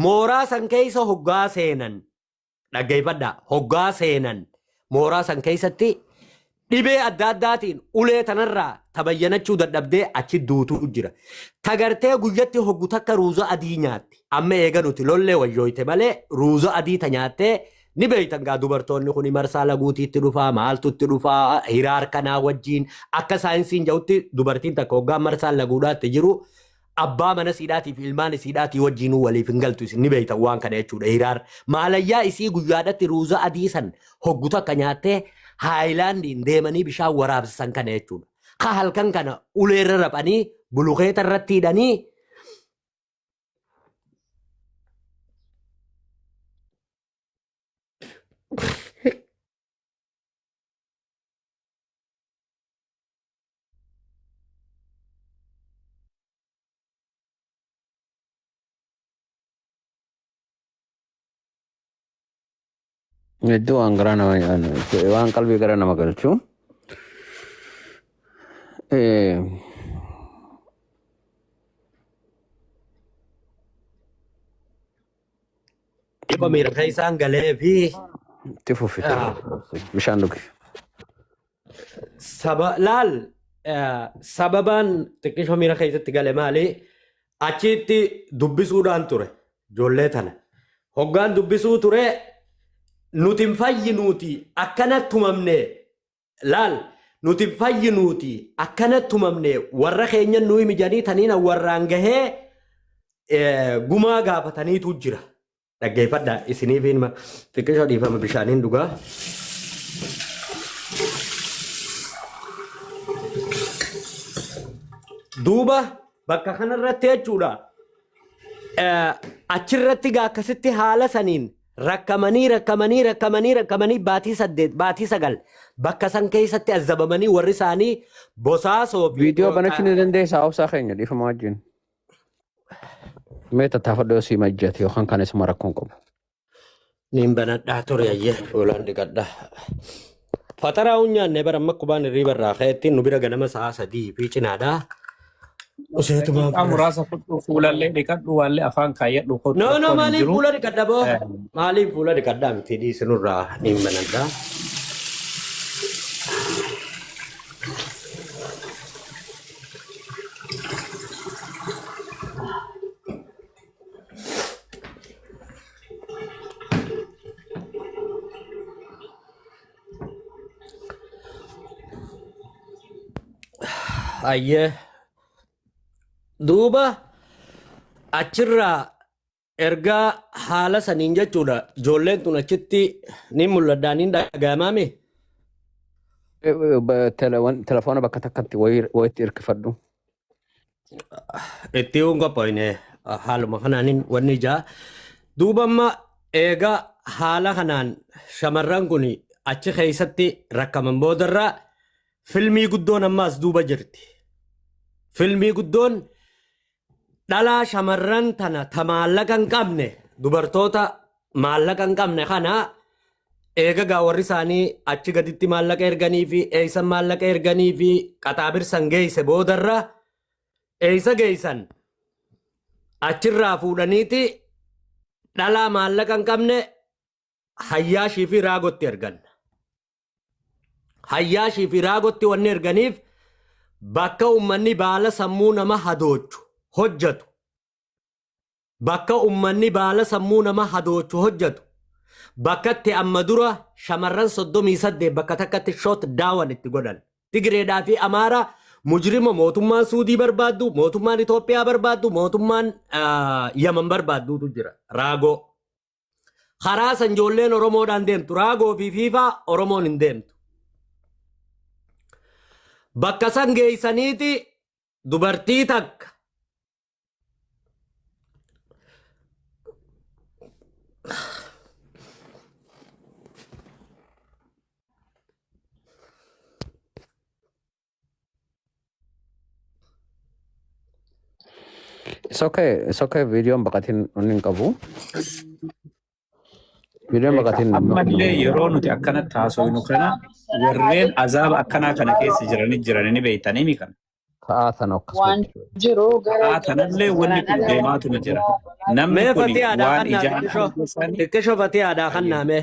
Mooraa san keessa hoggaa seenan dhaggeeffadhaa hoggaa seenan mooraa san keessatti dhibee adda addaatiin ulee tanarraa tabayyanachuu dadhabdee achi duutuu jira. Tagartee guyyatti hoggu takka ruuza adii nyaatti. Amma eega nuti lollee wayyooyte malee ruuza adii ta nyaattee ni beeytan gaa dubartoonni kun marsaa laguutiitti dhufaa maaltutti dhufaa hiraar kanaa wajjiin akka saayinsiin jedhutti dubartiin takka hoggaa marsaan laguudhaatti jiru abbaa mana siidhaatii fi ilmaan isiidhaatii wajjiinuu waliif hin galtu isin ni beeytan waan kana jechuudha hiraar maalayyaa isii guyyaadhatti ruuza adii san hoggu takka nyaattee haayilaandiin deemanii bishaan waraabsisan kana jechuudha. Ka halkan kana uleerra raphanii bulukeeta irratti hidhanii Hedduu waan garaa nama waan qalbii gara nama galchu. Eh, Dhiba miira keessaan galee fi Itti fufi. Bishaan dhugi. Saba laal sababaan xiqqishoo miira keessatti gale maali? Achitti dubbisuudhaan ture ijoollee tana. Hoggaan dubbisuu ture nuti hin fayyinuuti akkana tumamne laal nuti hin fayyinuuti akkana tumamne warra keenya nuyi mijanii taniina warraan gahee gumaa gaafataniitu jira. Dhaggeeffadhaa isiniif hima. Xiqqishoo dhiifama bishaaniin dhugaa. Duuba bakka kanarratti jechuudha. Achirratti gaa akkasitti haala saniin rakkamanii rakkamanii rakkamanii rakkamanii baatii 8 baatii 9 bakka san keessatti azzabamanii warri isaanii bosaasoo fi Viidiyoo banachuu ni dandeessaa obsaa keenya dhiifama wajjin. Mee tattaafadhu yoo sii majjate yookaan kan isuma rakkoon qabu. Niin banadhaa ture ayyee fuulaan dhiqadhaa. Faxaraa hun nyaanne bara amma kubaan hirriiba irraa ka'etti nu bira ganama sa'a 3 fi cinaadha. Useetumaan Daqiiqaa fuula. muraasa fudhu fuulallee dhiqadhu waallee afaan kaayyadhu kottu No no rakkoon hin maaliif jiru. fuula dhiqadha boo? Eh, Maaliif fuula dhiqadhaa miti dhiisinurraa niin banadhaa. Ayyee duuba achirraa ergaa haala saniin jechuudha ijoolleen tun achitti ni mul'adhaa ni dhaga'amaame. Telefoona bakka takkatti wayitti hirkifadhu. Itti hin qophoofne haaluma kanaanin wanni ijaa. Duuba amma eega haala kanaan shamarran kun achi keessatti rakkaman boodarra filmii guddoon ammaas duuba jirti. Filmii guddoon dhalaa shamarran tana ta maallaqa hin qabne dubartoota maallaqa hin qabne kana eega gaa warri isaanii achi gaditti maallaqa erganii fi eeysan maallaqa erganii fi qaxaabirsan geeyse boodarra eeysa geeysan achirraa fuudhaniiti dhalaa maallaqa hin qabne hayyaashii fi raagotti ergan. Hayyaashii fi raagotti wanni erganiif bakka ummanni baala sammuu nama hadoochu hojjatu bakka ummanni baala sammuu nama hadoochu hojjatu bakkatti amma dura shamarran 38 bakka takkatti shot daawan itti godhan. Tigireedhaa fi Amaara mujrima mootummaan Suudii barbaaddu, mootummaan Itoophiyaa barbaaddu, mootummaan Yaman barbaadduutu jira. Raagoo. Karaa san ijoolleen Oromoodhaan deemtu. Raagoo fi Fiifaa Oromoon hin deemtu. Bakka san geessaniiti dubartii takka It's okay, it's okay. Viidiyoon baqatiin inni hin qabu. Viidiyoon Beeka baqatiin namni ammallee yeroo nuti akkanatti haasofnu kana warreen azaaba akkanaa kana keessa jiranii jiranii ni beektanii mi kana. Sa'aa sana Waan akkasumatti. jiru gara Sa'aa tanallee wanni seeraan kun ala deemaatuma jira. waan Namni Mee kun fatii aadaa waan kannaa ijaan xiqqishoo arge sani xiqqishoo fatii aadaa kannaa mee.